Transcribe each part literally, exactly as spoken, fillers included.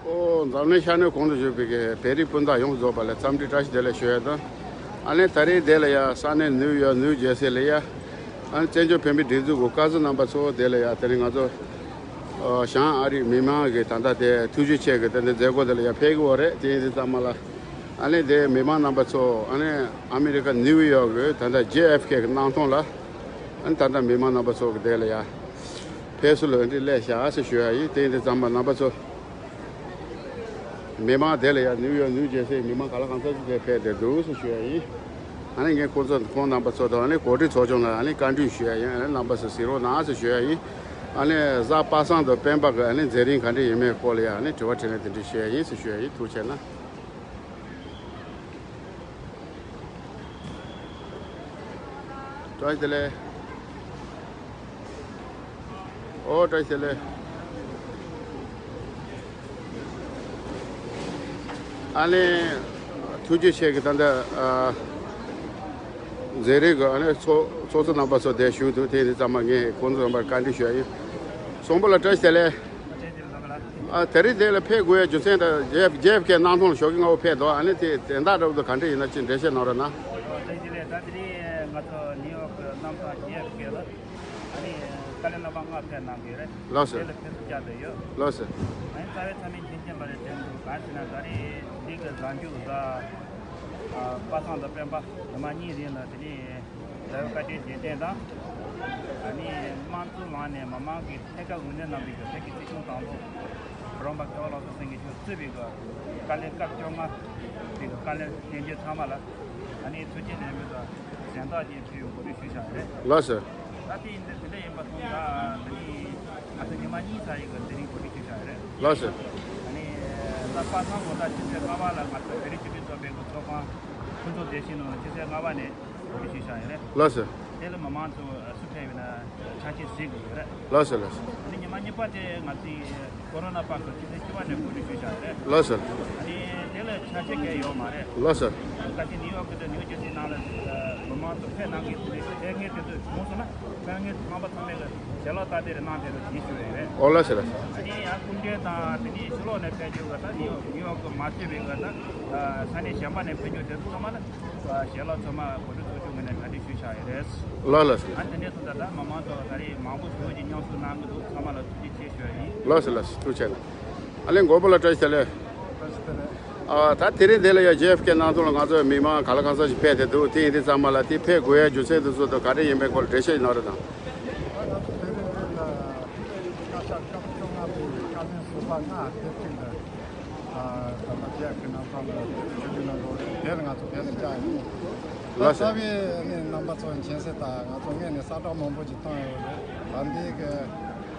ཨོ་འཛམ་གླིང་ཤར་ནུབ་གང་དུ་བཞུགས་པའི་གི་བོད་རིགས་སྤུན་ཟླ་ཡོངས་རྫོགས་པ་ལ་འཚམས་འདྲི་བཀྲ་ཤིས་བདེ་ལེགས་ཞུ་ཡ་དང་། ཨ་ནི་ད་རེས་དེ་ལ་ཡ་ས་གནས་ནིའུ་ཡོག་ནིའུ་ཇེར་སི་ལ་ཡ། ཨ་ནི་བཙན་བྱོལ་བོད་མིའི་སྒྲིག་འཛུགས་ཀྱི་བཀའ་ཟུར་རྣམ་པ་ཚོ་དེ་ལ་ཡ་དེ་ནི་ང་ཚོ་ཨ་བྱང་ཨ་རིའི་མི་མང་གི་ད་ལྟ་དེ་ཐུགས་རྗེ་ཆེ་གི་དེ་འདྲ་མཛད་སྒོ་དེ་ལ་ཡ་ཕེབས་ཀྱི་ཡོད་རེད། དེ་ཡིན་དུས་ཙམ་པ་ལ་ཨ་ནི་དེ་མི་མང་རྣམ་པ་ཚོ་ཨ་ནི་ཨ་མི་རི་ཀ་ནིའུ་ཡོག་གི་ད་ལྟ་ཇེ་ཨེཕ་ཀེ་གི་གནང་སྟངས་ལ་ཨ་ནི་ད་ལྟ་མི་མང་རྣམ་པ་ཚོ་གི་དེ་ལ་ཡ་ཕེབས་བསུ་ལ་འདི་སླེབས་ཤག་ཟེར་ཞུ་ཡ་ཡིན། དེ་ཡིན་དུས་ཙམ་པ་རྣམ་པ་ཚོ། མི་མང་དེ་ལ་ཡང་ནིའུ་ཡོག་ནིའུ་ཇེར་སིའི་མི་མང་ག་ལ་གང་འཚམ་ཞིག་དེ་ཕེབས་བསྡད་འདུག་ཟེར་ཞུ་ཡ་ཡིན། ཨ་ནི་ངས་ཁོང་ཚོ་ཁོང་རྣམ་པ་ཚོ་དང་ཨ་ནི་གོ་སྒྲིག་ཚོགས་ཆུང་ལ་ཨ་ནི་བཀའ་འདྲི་ཞུ་ཡ་ཡིན། ཨ་ནི་རྣམ་པ་ཚོ་གཟིགས་རོགས་གནང་ཟེར་ཞུ་ཡ་ཡིན། ཨ་ནི་གཟའ་པ་སངས་དང་སྤེན་པ་གི་ཨ་ནི་མཛད་རིམ་ག་འདྲ་ཡིན་མིན་སྐོར་ལ་ཡང་ཨ་ནི་དྲི་བ་དྲིས་ལན་དེ་འདྲ་ཞུ་ཡ་ཡིན་ཟེར་ཞུ་ཡ་ཡིན། ཐུགས་རྗེ་གནང་། བཀྲ་ཤིས་བདེ་ལེགས། ཨོ་བཀྲ་ཤིས་བདེ་ལེགས། ཨ་ནི་ཐུགས་རྗེ་ཆེ་གི་ད་ལྟ་ཨ་མཛད་རིམ་གི་ཨ་ནི་ཚོགས་ཚོགས་གཙོ་རྣམ་པ་ཚོ་དེ་བཞུགས་འདུག་དེ་ཡིན་དུས་ཙམ་པ་ངས་ཁོང་ཚོ་རྣམ་པར་བཀའ་འདྲི་ཞུ་ཡ་ཡིན། གསོན་པོ་ལགས་བཀྲ་ཤིས་བདེ་ལེགས། ཨ་དེ་རིང་དེ་ལ་ཕེབས་དགོས་ཡ་རྒྱུ་མཚན་དང་ཇེ་ཇེ་ཨེཕ་ཀེ་གནང་སྟངས་ལ་ཞོགས་ཀྱི་སྔ་པོ་ཕེབས་འདུག་ཨ་ནི་དེ་དོན་དག་འདྲ་པོ་དང་ག་འདྲ་ཡིན་ན་ཅིག་འགྲེལ་བཤད་གནང་རོགས་གནང་། ཨོ་བཀྲ་ཤིས་བདེ་ལེགས། ད་དེ་རིང་ང་ཚོ་ནིའུ་ཡོག་གི་གནམ་ཐང་ཇེ་ཨེཕ་ཀེ་ལ་ཨ་ནི་བཀའ་བློན་རྣམ་པ་ལྔ་ཕེབས་གནང་གི་ཡོད་རེད། ལགས་སོ། དེ་ལ་ཕེབས་བསུ་བཅར་བསྡད་ཡོད། ལགས་སོ། ཨ་ནི་རྩ་བའི་མཚམས་མི་མཁྱེན་མཁྱེན་པ་རེད་དྲན་འདུག་གང་ཟེར་ན་ད་རེས་འདི་གི་གཟའ་མཇུག་གཟའ་ཨ་པ་སངས་དང་སྤེན་པ་ཉི་མ་གཉིས་རིང་ལ་དེ་ནས། རྒྱལ་བའི་བཀའ་དྲིན་རྗེས་དྲན་དང་། ཨ་ནི་དམངས་གཙོའི་ངང་ནས་མི་མང་གི་ཐད་ཀར་འོས་འདེམས་གནང་བའི་བོད་ཀྱི་སྲིད་སྐྱོང་དང་པོ་རོང་པ་མཁས་དབང་བློ་བཟང་སེང་གེ་མཆོག་གཙོས་པའི་བཀའ་བློན་སྐབས་བཅོ་ལྔ་པའི་བཀའ་བློན་ལྷན་རྒྱས་ཚང་མ་ལ་ཨ་ནི་ཐུགས་རྗེ་ལེགས་འབུལ་དང་གཟེངས་རྟགས་ཀྱིས་ཕུལ་བའི་གོ་སྒྲིག་ཞུས་བཞག་ཡོད་རེད། ལགས་སོ། ད་དེ་ཡིན་དུས་དེ་འདྲ་ཡིན་པ་སོང་ཙང་ཨ་ནི་ང་ཚོ་ཉི་མ་གཉིས་ཙམ་ཡིན་གྱི་དེ་རིང་གོ་སྒྲིག་ཞུས་བཞག་ཡོད་རེད། ལགས་སོ། ཨ་ནི་ད་པ་སངས་དགོང་དག་ཕྱི་ཚེས་ལྔ་པ་ལ་ང་ཚོ་བོད་རིགས་སྤྱི་མཐུན་ཚོགས་པའི་གི་ཚོགས་ཁང་ཕུན་ཚོགས་བདེ་ཆེན་ནང་ལ་ཕྱི་ཚེས་ལྔ་པ་ནས། གོ་སྒྲིག་ཞུས་བཞག་ཡོད་རེད། ལགས་སོ། དེ་ལ་མི་མང་ཚོ་སུ་ཕེབས་ཡོད་ན་ཆ་ཤས་གཟིགས་དགོས་ཡོད་རེད། ལགས་སོ་ལགས་སོ། ཨ་ནི་ཉི་མ་གཉིས་པ་དེ་ང་ཚོའི་ཀོ་རོ་ན་བར་དུ་ཕྱི་ཚེས་བཅུ་པ་ནས་གོ་སྒྲིག་ཞུས་བཞག་ཡོད་རེད། ལགས་སོ། ཨ་ནི་དེ་ལ་ཆ་ཤས་གང་ཡང་ཡོད་མ་རེད། ལགས་སོ། ད་ཆ་ཤས་ནིའུ་ཡོག་གི་དང་ནིའུ་ཇར་སི་ནང་ལ་མི་མང་ཚོ་ཕེབས་གནང་གི་དེ་དེ་སྔའི་དུས་ཚོད་བྱུང་སོང་ན་དཔོན་ངན་རྣམ་པ་ཚང་མས་ལ་ཞལ་ལག་སྟབས་བདེ་རེ་གནང་བསྡད་རོགས་གྱིས་ཞུ་ཡ་ཡིན་རེད། ཨོ་ལགས་སོ་ལགས་སོ། ཨ་ནི་ཡང་སྐུ་མགྲོན་དང་དེ་ནས་ཕྱི་ལོགས་ནས་ཕེབས་རྒྱུ་ག་ད་ནིའུ་ཡོག་གི་མ་ཚད་པའི་ག་ད་ས་གནས་གཞན་པ་ནས་ཕེབས་རྒྱུ་དེ་ཚོ་ཚང་མ་ལ། ཞལ་ལག་ཚང་མ་གོ་སྒྲིག་ཚོགས་ཆུང་ངོས་ནས་གྲ་སྒྲིག་ཞུས་བཞག་ཡོད་རེད། ལགས་ལགས་སོ། ཨ་དེ་འདྲ་སོང་ཙང་ད་མི་མང་ཚོ་ད་རེས་མང་པོ་ཞེ་པོ་ཅིག་མཉམ་ཞུགས་གནང་གི་འདུག་ཚང་མ་ལ་ཐུགས་རྗེ་ཆེ་ཞུ་ཡ་ཡིན། ལགས་སོ་ལགས་སོ། ཐུགས་རྗེ་ཆེ། ཨ་ལས་མགོན་པོ་ལགས་བཀྲ་ཤིས་བདེ་ལེགས། བཀྲ་ཤིས་བདེ་ལེགས། ཨ་ད་དེ་རིང་འདི་ལ་ཡ་ཇེ་ཨེཕ་ཀེ་གནང་སྟངས་ལ་ང་ཚོའི་མི་མང་ག་ལ་གང་འཚམ་ཞིག་ཕེབས་བསྡད་འདུག་དེ་ཡིན་དུས་ཙམ་པ་ལ་དེ་ཕེབས་དགོས་ཡ་རྒྱུ་མཚན་དེ་ཚོ་དང་ག་རེ་ཡིན་པའི་སྐོར་ལ་འགྲེལ་བཤད་གནང་རོགས་གནང་། ད་ང་ཚོ་དེ་རིང་འདི་ལ་བཀའ་ཤག་སྐབས་བཅོ་ལྔ་པའི་བཀའ་བློན་ཟུར་པ་ལྔ་ཕེབས་ཐུབ་འདུག་ད་ལྟ་རྒྱལ་ཁའི་ནང་ཚང་ལ་ཆོས་རྒྱུད་ནང་འགྲོ་རེད། དེར་ང་ཚོ་ཕེབས་བཅར་ཡིན། ལགས་སོ། རྩ་བའི་ནི་རྣམ་པ་ཚོ་མཁྱེན་གསལ་ལྟར་ང་ཚོ་སྔོན་ནས་གསལ་བསྒྲགས་མང་པོ་ཅིག་བཏང་ཡོད་རེད། ད་ལྟའི་གི་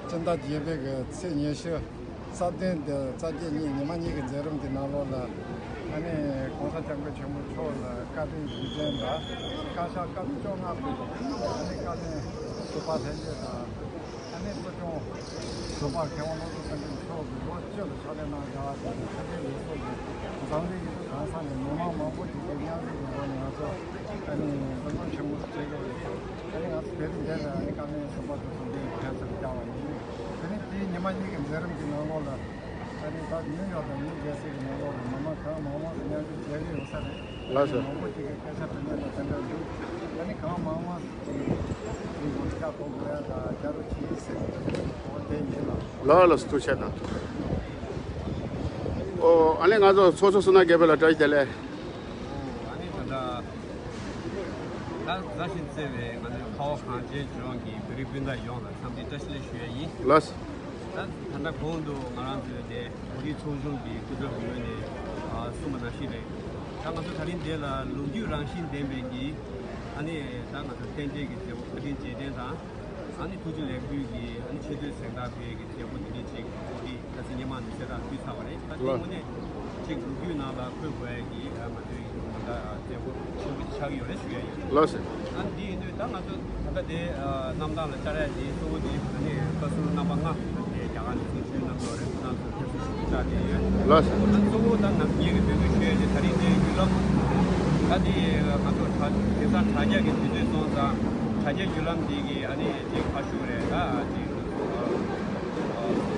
སྤྱི་ཟླ་བརྒྱད་པའི་གི་ཚེས་ཉི་ཤུ་རྩ་བདུན་དེ་རྩ་བརྒྱད་གཉིས་ཉི་མ་གཉིས་ཀྱི་མཛད་རིམ་དེ་ནང་ལོགས་ལ་ཨ་ནི་༸གོང་ས་༸སྐྱབས་མགོན་ཆེན་པོ་མཆོག་ལ་བཀའ་དྲིན་རྗེས་དྲན་དང་བཀའ་ཤག་སྐབས་བཅོ་ལྔ་པའི་ཨ་ནི་བཀའ་བློན་ཟུར་པ་ལྷན་རྒྱས་དང་། ཨ་ནི་སྲིད་སྐྱོང་ཟུར་པ་མཁས་དབང་བློ་བཟང་སེང་གེ་མཆོག་གིས་ལོ་བཅུ་ལ་ཕྱག་ལས་གནང་བཞག་པ་དེ་ནི་ཚེ་བརྟན་ལེགས་གསོལ་གྱི་འཛམ་གླིང་གི་གང་ས་ནས་མི་མང་མང་པོ་ཞིག་གིས་མཉམ་འབྲེལ་གྱི་སྒོ་ནས་ང་ཚོ་ཨ་ནི་འཛིན་སྐྱོང་ཆེན་མོ་བྱེད་དགོས་རེད། ཨ་ནི་ང་ཚོ་དེ་རིང་འདིར་ཨ་ནི་བཀའ་བློན་ཟུར་པ་དེ་ཚོ་འདིར་ཕེབས་བསུར་བཅར་བ་ཡིན། དེ་ནི་དེའི་ཉི་མ་གཉིས་ཀྱི་མཛད་རིམ་གྱི་ནང་ལོགས་ལ་ཨ་ནི་ད་ནིའུ་ཡོག་དང་ནིའུ་ཇེར་སི་གི་ནང་ལོགས་ལ་མི་མང་གང་མང་མང་ཞིག་མཉམ་འབྲེལ་བྱེད་ཀྱི་ཡོད་ས་རེད། ལགས་སོ། མང་པོ་ཅིག་གིས་སྐད་ཆ་དྲི་ཉན་དང་དེ་འདྲ་འདུག་ཨ་ནི་གང་མང་མང་ཞིག་གིས་འདི་གོ་སྐབས་ཐོབ་དགོས་ཡ་དང་རྒྱ་རུ་ཆེ་ཡིན་ཟེར་གོ་དེ་ཡིན་ལ། ལགས་ལགས་སོ། ཐུགས་རྗེ་གནང་། ཨོ་ཨ་ནི་ང་ཚོ་ཚོགས་གཙོ་བསོད་ནམས་རྒྱལ་པོ་ལགས་བཀྲ་ཤིས་བདེ་ལེགས། ཨོ་ཨ་ནི་ད་ལྟ་ད་མཛའ་ཞིང་བརྩེ་བའི་ང་ཚོའི་ཁ་བ་གངས་ཅན་ལྗོངས་ཀྱི་བོད་རིགས་སྤུན་ཟླ་ཡོངས་ལ་འཚམས་འདྲི་བཀྲ་ཤིས་བདེ་ལེགས་ཞུ་ཡ་ཡིན། ལགས་སོ། ད་ད་ལྟ་གོང་དུ་ང་རང་ཚོའི་དེ་གོ་སྒྲིག་ཚོགས་ཆུང་གི་སྐུ་ཚབ་ངོས་ནས་ཨ་གསུངས་པ་ནང་བཞིན་རེད། ད་ང་ཚོ་ད་རིང་འདི་ལ་ལོ་རྒྱུས་རང་བཞིན་ལྡན་པའི་གི་ཨ་ནི་ད་ང་ཚོ་རྟེན་འབྲེལ་གྱི་མཛད་སྒོ་བཀའ་དྲིན་རྗེས་དྲན་དང་ཨ་ནི་ཐུགས་རྗེ་ལེགས་འབུལ་གྱི་ཨ་ནི་ཆེ་བསྟོད་གཟེངས་རྟགས་ཕུལ་གྱི་མཛད་སྒོ་འདི་འདྲའི་ཅིག་གོ་སྒྲིག་ད་ཚེ་སྔོན་མ་ནས་གསལ་བསྒྲགས་ཕུལ་ཚར་བ་རེད། ད་དེ་ལགས། དངོས་གནས་ཅིག་ལོ་རྒྱུས་ནང་ལ་འཁོད་དགོས་ཡ་གི་ཨ་ང་ཚོའི་ད་ལྟ་མཛད་སྒོ་ཆེན་པོ་ཆགས་ཀྱི་ཡོད་རེད་ཞུ་ཡ་ཡིན། ལགས་སོ། ཨ་འདི་ཡིན་དུས་ད་ང་ཚོ་ད་ལྟ་དེ་ཨ་གནམ་ཐང་ལ་བཅར་ཡ་དེ་གཙོ་བོ་དེ་ཨ་ནི་བཀའ་ཟུར་རྣམ་པ་ལྔ་དེ་རྒྱ་གར་ནས་གསུང་ཆོས་གནང་ཡོད་རེད། ཁོང་རྣམ་ཚོ་ཕེབས་བསུ་ཞུ་རྒྱུ་བཅར་བསྡད་ཡོད། ལགས་སོ། ཨ་གཙོ་བོ་ད་ང་ངེད་ཀྱི་འབོད་སྐུལ་ཞུ་ཡ་དེ་ད་རིང་དེ་བརྒྱུད་ལམ་ད་དེ་ང་ཚོ་དྲ་དེང་སང་དྲ་རྒྱ་གི་དུས་ཚོད་སོང་ཙང་དྲ་རྒྱའི་བརྒྱུད་ལམ་འདི་གི་ཨ་ནི་ཅིག་ཁ་ཤུགས་རེད། ད་ཅིག་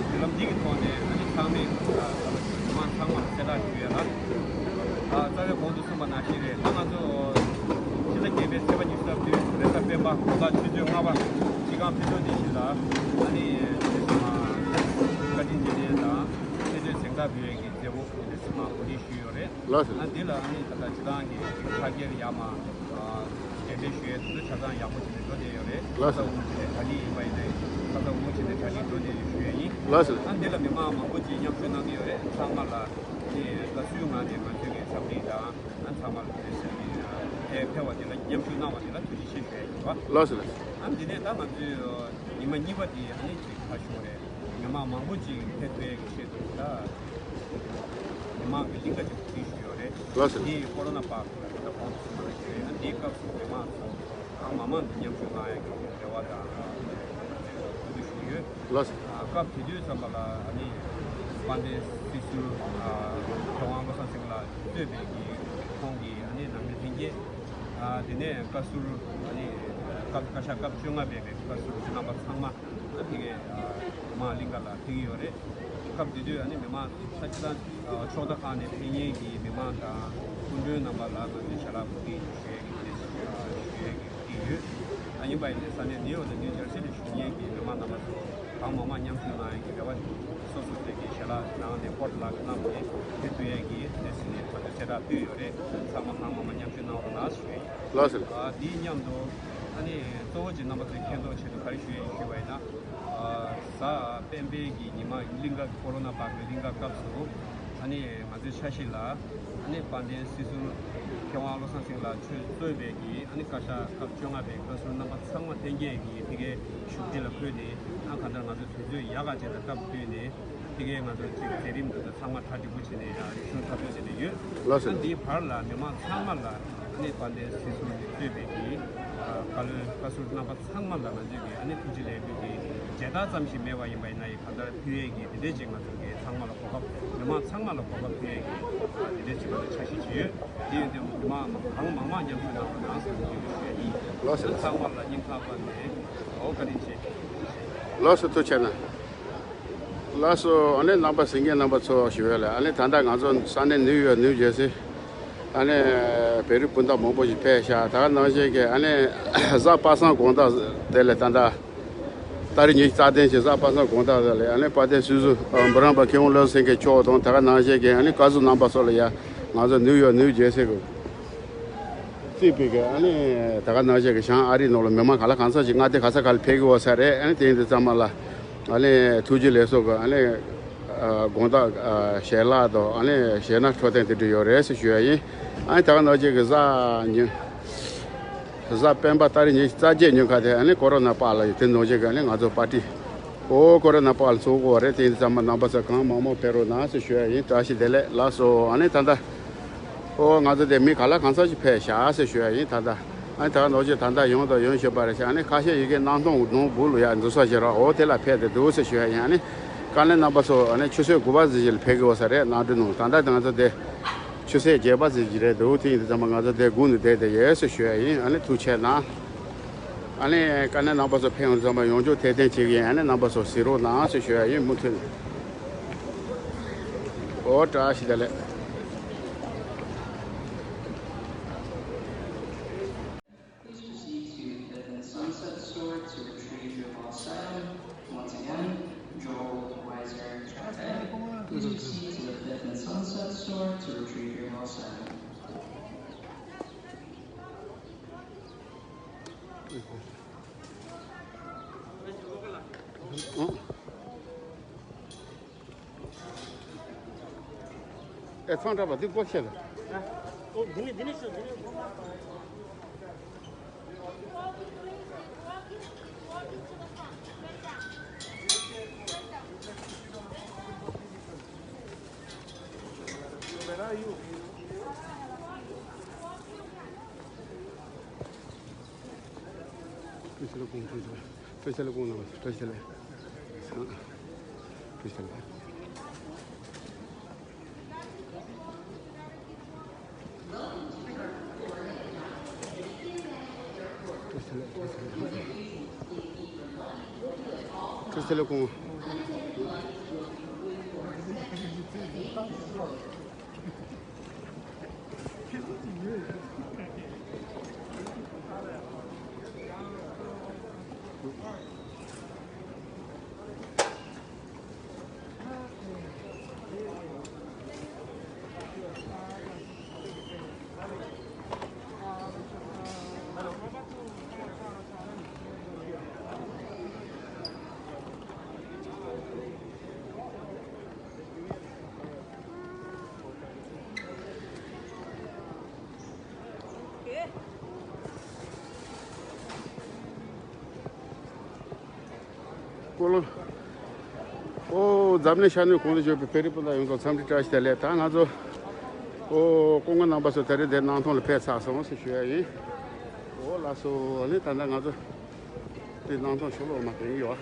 བརྒྱུད་ལམ་འདི་གི་ཐོག་ནས་ཨ་ནི་ཚང་མས་ཨ། ཞིག་རེད། ད་ང་ཚོ་ཕྱི་ཟླ་བརྒྱད་པའི་ཚེས་པ་ཉི་ཤུ་རྩ་བདུན་རེས་གཟའ་སྤེན་པ་དགོང་དག་ཆུ་ཚོད་ལྔ་པ་སྤྱི་ཁང་ཕུན་ཚོགས་སྡེ་བཞི་ལ་ཨ་ནི་བཀའ་དྲིན་རྗེས་དྲན་དང་ཆེ་བསྟོད་གཟེངས་རྟགས་ཕུལ་ཡས་ཀྱི་མཛད་སྒོ་དེ་འདྲ་ཞིག་མ་གོ་སྒྲིག་ཞུས་ཡོད་རེད། ལགས་སོ། ཨ་འདི་ལ་ཨ་ནི་ད་ལྟ་སྤྱི་བཏང་གི་ཕྱག་འཁྱེར་ཡག་མ་གདན་འདྲེན་ཞུ་ཡས་དེ་ཚོ་ཆ་ཚང་ཡག་པོ་བྱས་ནས་འགྲོ་བསྡད་ཡོད་རེད། ལགས་སོ། ཁ་ཚ་དགོས་གཏུགས་བྱས་ནས་གྲ་སྒྲིག་ཡིན་པ་ཡིན་ནའི་ཁ་ཚ་དགོས་གཏུགས་བྱས་ནས་གྲ་སྒྲིག་འགྲོ་བསྡད་ཡོད་ཞུ་ཡས་ཡིན། ལགས་སོ། ཨ་འདི་ལ་མི་མང་མང་པོ་ཅིག་མཉམ་ཞུགས་གནང་གི་ཡོད་རེད། ཚང་མ་ལ་ཨ་ནི་དགའ་བསུའི་ངང་ནས་ང་ཚོའི་གི་འཚམས་འདྲི་དང་། ཨ་ཚང་མ་ལ་དེ་ཟེར་ནས་ཕེབས་ཕེབས་པ་དེ་ལ་མཉམ་ཞུགས་གནང་བ་དེ་ལ་ཐུགས་རྗེ་ཆེ་ཞུ་ཡ་ཡིན་པ། ལགས་སོ་ལགས་སོ། ཨ་འདི་ནས་ད་ང་ཚོའི་ཉི་མ་གཉིས་པ་དེ་ཨ་ནི་ཅིག་ཁ་ཤོར་རེད། མི་མང་མང་པོ་ཅིག་ཕེབས་ཐུབ་ཡ་གི་ཆེད་དུ་ད་མི་མང་གི་གླིང་ག་ཅིག་བསྐྲུན་བཞིན་ཡོད་རེད། ལགས་སོ་ལགས་སོ། དེ་ཀོ་རོ་ན་པཱརྐ་ལ་ད་ཁོང་ཚོ་གསུམ་ལ་ཞུ་ཡ། ཨ་འདིའི་སྐབས་སུ་མི་མང་ཚོ་གང་མང་མང་དུ་མཉམ་ཞུགས་གནང་ཡ་གི་རེ་བ་དང་ཐུགས་ཁུར་ཞུ་གི་ཡོད། ལགས་སོ། ཨ་སྐབས་དེ་དུས་ཙམ་པ་ལ་ཨ་ནི་དཔལ་ལྡན་སྲིད་ཟུར་ཨ་མཁས་དབང་བློ་བཟང་སེང་ལགས་གཙོས་པའི་གི་ཁོང་གི་ཨ་ནི་ནང་མི་ལྷན་རྒྱས། ཨ་དེ་ནས་བཀའ་ཟུར་ཨ་ནི་སྐབས་བཀའ་ཤག་སྐབས་བཅོ་ལྔ་པའི་གི་བཀའ་ཟུར་རྣམ་པ་ཚང་མ་ཨ་དེ་གའི་ཨ་མ་གླིང་ག་ལ་ཕེབས་ཀྱི་ཡོད་རེད། སྐབས་དེ་དུས་ཨ་ནི་མི་མང་ས་ཆ་དང་ཕྱོགས་མཐའ་ཁག་ནས་ཕེབས་མཁན་གྱི་མི་མང་དང་སྐུ་མགྲོན་རྣམ་པ་ལ་ང་ཚོས་ཞལ་ལག་གོ་སྒྲིག་ཞུ་ཡས་ཀྱི་ཞུ་ཡས་ཀྱི་ཡོད། ཨ་ཡིན་པ་ཡིན་ནའི་ས་གནས་ནིའུ་ཡོག་དང་ནིའུ་ཇར་སི་ལ་བཞུགས་མཁན་གྱི་མི་མང་རྣམ་པ་ཚོ་གང་མང་མང་མཉམ་ཞུགས་གནང་ཡས་ཀྱི་རེ་བ་སོ་སོ་སོའི་གི་ཞལ་ལག་ནང་ནས་ཀོཌ་ལག་གནང་ནས་ཕེབས་ཐུབ་ཡས་ཀྱི་དེ་ཟིན་ནས་ང་ཚོས་གསལ་བསྒྲགས་ཕུལ་ཡོད་རེད། ཚང་མ་གང་མང་མང་མཉམ་ཞུགས་གནང་རོགས་གནང་ཞུ་ཡས་ཡིན། ལགས་སོ། ཨ་དེའི་མཉམ་དུ་ཨ་ནི་གཙོ་བོ་གཅིག་རྣམ་པ་ཚོས་མཁྱེན་རྟོགས་ཆེད་དུ་ག་རེ་ཞུ་ཡས་ཡིན་ཞུས་པ་ཡིན་ན། ཨ་གཟའ་སྤེན་པའི་གི་ཉི་མ་གླིང་ག་ཀོ་རོ་ན་པཱརྐ་གི་གླིང་ག་སྐབས་སུ་ཨ་ནི་ང་ཚོའི་འཆར་གཞི་ལ་ཨ་ནི་དཔལ་ལྡན་སྲིད་ཟུར་མཁས་དབང་བློ་བཟང་སེང་ལགས་གཙོས་པའི་གི་ཨ་ནི་བཀའ་ཤག་སྐབས་བཅོ་ལྔ་པའི་བཀའ་ཟུར་རྣམ་པ་ཚང་མ་ལྷན་རྒྱས་ཀྱིས་དེ་གའི་བཞུགས་ཁྲི་ལ་འཁོད་ནས། ཨ་གང་ལྟར་ང་ཚོ་དུས་ཚོད་ཡག་ག་ཅིག་ལ་སྟབས་བསྟུན་ནས་དེ་གའི་ང་ཚོ་ཅིག་མཛད་རིམ་འདི་ཚོ་ཚང་མ་གྲ་སྒྲིག་པོ་བྱས་ནས་ཡང་རིམ་གཞུང་འཐབ་རྩོད་བྱས་ནས་ཡོད། ལགས་སོ། ཨ་འདིའི་བར་ལ་མི་མང་ཚང་མ་ལ་ཨ་ནི་དཔལ་ལྡན་སྲིད་ཟུར་གཙོས་པའི་གི་ཨ་བཀའ་བློན་བཀའ་ཟུར་རྣམ་པ་ཚང་མ་ལ་ང་ཚོས་ཀྱི་ཨ་ནི་ཐུགས་རྗེ་ལེགས་འབུལ་གྱི་མཇལ་དར་ཙམ་ཞིག་མེད་པ་ཡིན་པ་ཡིན་ན་ཡང་གང་ལྟར་ཕུལ་ཡས་ཀྱི་དེ་འདྲས་ཅིག་ང་ཚོ་གི་ཚང་མ་ལ་གོ་སྐབས། མི་མང་ཚང་མ་ལ་གོ་སྐབས་ཕུལ་ཡས་ཀྱི་ཨ་དེ་འདྲས་ཅིག་ང་ཚོ་འཆར་གཞི་ཅིག་ཡོད། དེ་ཡིན་དུས་མི་མང་གང་མང་མང་མཉམ་ཞུགས་གནང་རོགས་གནང་ཟེར་ནས་ཞུ་ཡས་ཡིན། ལགས་སོ། ཚང་མ་ལ་སྙིང་ཐག་པ་ནས་འོ་བཀའ་དྲིན་ཆེ། ལགས་སོ། ཐུགས་རྗེ་གནང་། ལགས་སོ། ཨ་ནི་རྣམ་པ་གཟིགས་མཁན་རྣམ་པ་ཚོ་ཞུ་ཡས་ལ། ཨ་ནི་ད་ལྟ་ང་ཚོ་ས་གནས་ནིའུ་ཡོག་ནིའུ་ཇར་སི། ཨ་ནི་བོད་རིགས་སྤུན་ཟླ་མང་པོ་ཞིག་ཕེབས་ཤག་ད་ག་ནང་བཞིན་གྱི་ཨ་ནི་གཟའ་པ་སངས་དགོང་དག་དེ་ལ་ད་ལྟ་ཏ་རིག་ཉི་ཤུ་རྩ་བདུན་གྱི་གཟའ་པ་སངས་དགོང་དག་དེ་ལ་ཨ་ནི་དཔལ་ལྡན་སྲིད་ཟུར་འབུམ་རམས་པ་མཁས་དབང་བློ་བཟང་སེང་གེ་མཆོག་དང་ད་ག་ནང་བཞིན་གྱི་ཨ་ནི་བཀའ་ཟུར་རྣམ་པ་སོགས་ལ་ཡ་ང་ཚོ་ནིའུ་ཡོག་ནིའུ་ཇར་སི་གི་རྩིས་པའི་གི་ཨ་ནི་ད་ག་ནང་བཞིན་གྱི་བྱང་ཨ་རིའི་ནང་ལ་མི་མང་ག་ལ་གང་འཚམ་ཞིག་མངའ་སྡེ་ག་ས་ག་ལ་ཕེབས་ཀྱི་ཡོད་ས་རེད། ཨ་ནི་དེ་ཡིན་དུས་ཚང་མ་ལ་ཨ་ནི་ཐུགས་རྗེ་ལེགས་གསོལ་གི་ཨ་ནི་དགོངས་དག་ཞལ་ལག་དང་ཨ་ནི་ཞལ་སྣ་འཕྲོག་སྟེ་དེ་འདྲ་ཡོད་རེད་ཟེར་ཞུ་ཡ་ཡིན། ཨ་ནི་ད་ག་ནང་བཞིན་གྱི་གཟའ་ཉི་གཟའ་སྤེན་པ་ཏ་རིག་ཉི་ཤུ་རྩ་བརྒྱད་ཉིན་ཁ་དེ་ཨ་ནི་ཀོ་རོ་ན་པཱརྐ་ལ་ཡོད། དེ་ནང་བཞིན་གྱི་ཨ་ནི་ང་ཚོ་པར་ཊི་ཨོ་ཀོ་རོ་ན་པཱརྐ་ལ་ཚོགས་ཀྱི་ཡོད་རེད། དེ་ཡིན་དུས་ཚང་མ་རྣམ་པ་ཚོ་གང་མང་མང་ཕེབས་རོགས་གནང་ཟེར་ཞུ་ཡ་ཡིན། བཀྲ་ཤིས་བདེ་ལེགས། ལགས་སོ། ཨ་ནི་ད་ལྟ། ཨོ་ང་ཚོ་དེ་མི་ག་ལ་གང་འཚམ་ཞིག་ཕེབས་ཤག་ཟེར་ཞུ་ཡ་ཡིན་ད་ལྟ། ཨ་ནི་ད་ག་ནང་བཞིན་ད་ལྟ་ཡོང་དང་ཡོང་བཞིན་པ་རེད་ཤག་ཨ་ནི་ཁ་ཤས་ཡི་གེ་གནམ་སྟོང་ནོར་བུ་ལ་ཡ་འཛུལ་ས་ཞིག་ར། ཨོ་དེ་ལ་ཕེབས་ཏེ་འདུག་ཟེར་ཞུ་ཡ་ཡིན། ཨ་ནི་དཀའ་ལས་རྣམ་པ་ཚོ་ཨ་ནི་ཆུ་ཚོད་དགུ་པ་ཙམ་ཞིག་ལ་ཕེབས་ཀྱི་ཡོད་ས་རེད། གནམ་གྲུ་ནང་ད་ལྟ་ང་ཚོ་དེ་ཆུ་ཚོད་བརྒྱད་པ་ཙམ་ཞིག་རེད་འདུག་དེ་ཡིན་དུས་ཙམ་པ་ང་ཚོ་དེ་སྒུག་ནས་བསྡད་དེ་ཡོད་ཟེར་ཞུ་ཡ་ཡིན། ཨ་ནི་ཐུགས་རྗེ་གནང་། ཨ་ནི་དཀའ་ལས་རྣམ་པ་ཚོ་ཕེབས་ཡོང་དུས་ཙམ་པ་ཡོང་རྒྱུ་ཐད་ཐད་བྱེད་ཀྱི་ཡིན། ཨ་ནི་རྣམ་པ་ཚོ་གཟིགས་རོགས་གནང་ཟེར་ཞུ་ཡ་ཡིན། མུ་མཐུད། ཨོ་བཀྲ་ཤིས་བདེ་ལེགས། Please proceed to Fifth and Sunset Store to retrieve your lost item. Once again, Joel Weiser Traffic. Please proceed to the Fifth and Sunset Store to retrieve your lost item. ཨེ་ཚང་འདྲ་པ་འདི་སྒོ་ཕྱེ་ད། ཨོ་འདི་ནི་འདི་ནི་ཤོད་འདི་ནི། ཀོ་ལོ། ཨོ་འཛམ་གླིང་ཤར་ནུབ་གང་དུ་བཞུགས་པའི་བོད་རིགས་སྤུན་ཟླ་ཡོངས་རྫོགས་འཚམས་འདྲི་བཀྲ་ཤིས་བདེ་ལེགས། ད་ང་ཚོ་ཨོ་སྐུ་ངོ་རྣམ་པ་ཚོ་ད་རེས་འདིར་གནམ་ཐང་ལ་ཕེབས་ཚར་སོང་ཞེས་ཞུ་ཡ་ཡིན། ཨོ་ལགས་སོ། ཨ་ནི་ད་ལྟ་ང་ཚོ་དེ་གནམ་ཐང་ཕྱོགས་ལོགས་མར་ཐོན་གྱི་ཡོད།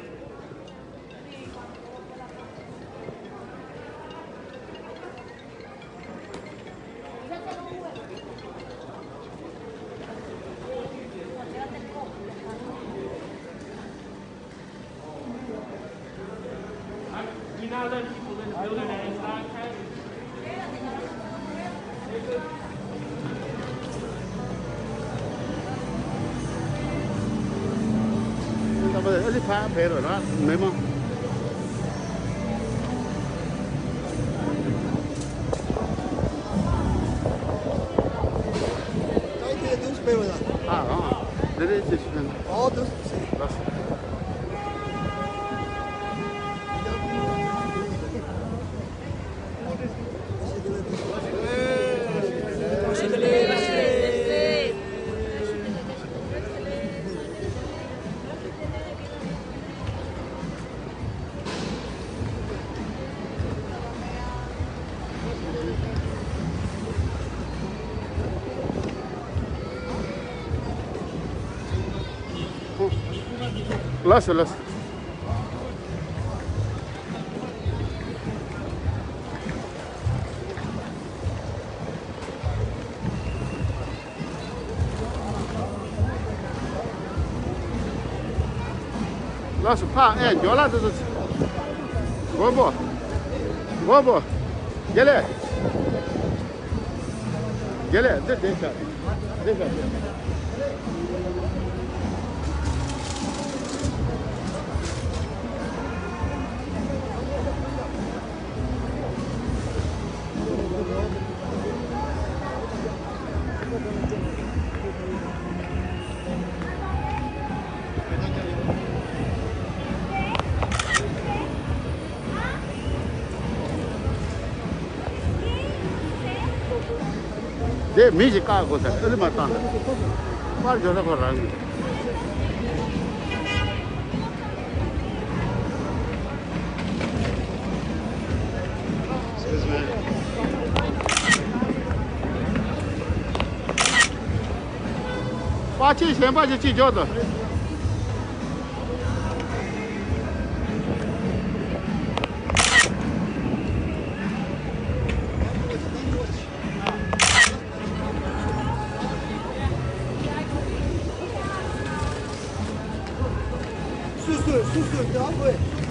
You're not letting people in the building at any time, Chad? ད་པ་ཨ་ལི་ཕ་བེ་རོ་ར་མེ་མ། ཨ་ཨ། འདི་རེད་ཅེས་ཞུ་ན། ཨོ་དུ། ལགས་སོ་ལགས་སོ། ལགས་སོ། ཕ་ཨེ་མགྱོགས་ལ་དེ་ཚོ། མགོན་པོ། མགོན་པོ། དགེ་ལེགས། དགེ་ལེགས། འདི་བསྡད་ཤག་འདི་ཤག་དེ་མི་ཞིག་བཀག་དགོས་ས་ཨ་ལི་མ་བཏང་། པར་འཇོག་ས་ཁོ་རང་གི། པར་ཆས་གཞན་པ་ཞིག་ཅིག་འཇོག་དང་། སུ་སུ་སུ་སུ་དང་བོད།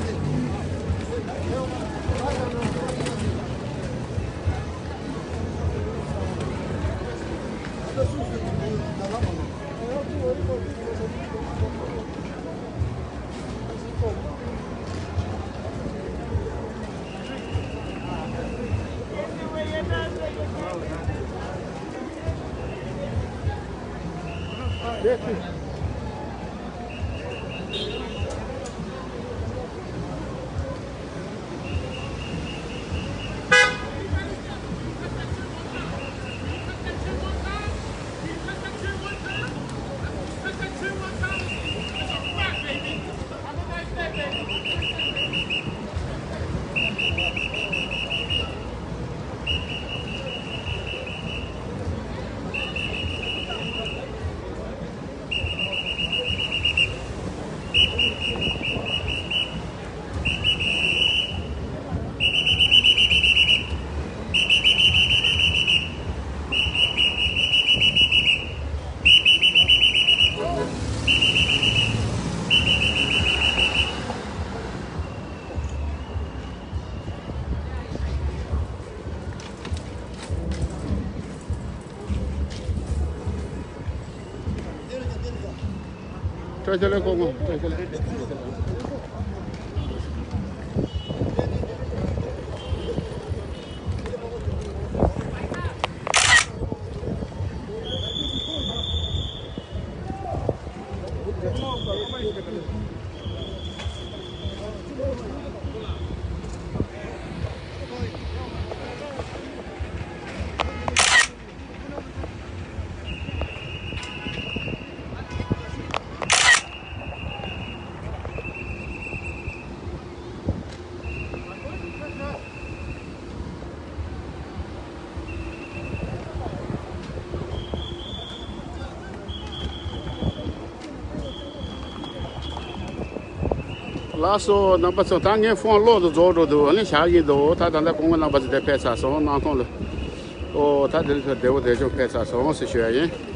ལགས་སོ། རྣམ་པ་ཚོ། ད་ངའི་ཕོན་གློག་ཏུ་རྫོགས་འགྲོ་འདུག་ཨ་ནི་ཞག་ཡིན་འདུག་ད་ད་ལྟ་སྐུ་ངོ་རྣམ་པ་ཚོ་དེ་ཕེབས་ཚར་སོང་། སྣང་ཐོང་ལ། ཨོ་ད་དེ་ཚོ་བདེ་པོ་བདེ་སྐྱོང་ཕེབས་ཚར་སོང་ཟེར་ཞུ་ཡ་ཡིན།